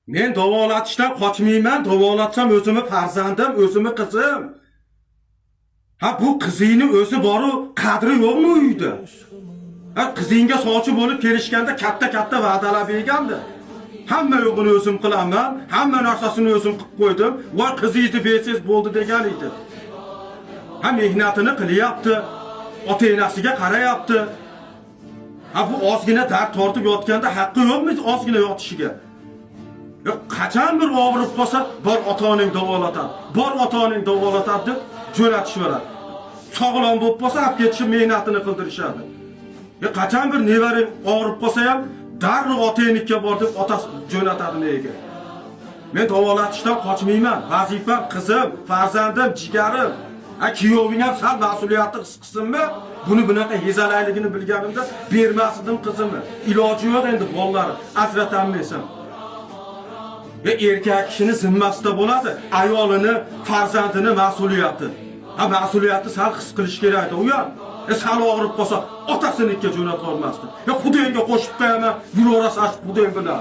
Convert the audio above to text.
Men davolatishdan qochmayman, davolatsam o'zimni farzandim, o'zimni qizim. Ha, bu qizingni o'zi boru qadri yo'qmi uyda? Ha, qizingga sovchi bo'lib kelishganda katta-katta va'dalar bergandi. Hamma yo'g'ini o'zim qilaman, hamma narsasini o'zim qilib qo'ydim. Voy, qizingizni bersangiz bo'ldi degan edi. Ha, mehnatini qilyapti. Ota-enasiga qarayapti. Ha, bu ozgina dard tortib yotganda haqqi yo'qmi ozgina yotishiga? Yo'q, qachon bir og'rib qolsa, bor ota-onang davolatadi. Bor ota-onang davolatadi deb jo'natishaveradi. Sog'lom bo'lib qolsa, olib ketishib mehnatini qildirishadi. Ya qachon bir nevarang og'rib qolsa ham darrov otangnikiga bor deb otasi jo'natadi nega? Men davolatishdan qochmayman. Vazifam qizim, farzandim, jigarim. Ha, kuyoving ham sal mas'uliyatni his qilsinmi? Buni bunaqa hezalakligini bilganimda bermas edim qizimni. Iloji yo'q endi bolalar ajratolmaysan. Ve erkak kishini zimmasida bo'ladi ayolini, farzandini mas'uliyati. Ha, mas'uliyatni sal his qilish kerak u ham. Sal og'rib qolsa otasinikiga jo'natib yubormasdi. Ya xudangga qo'shib qo'yaman, yuraverasan xudang bilan.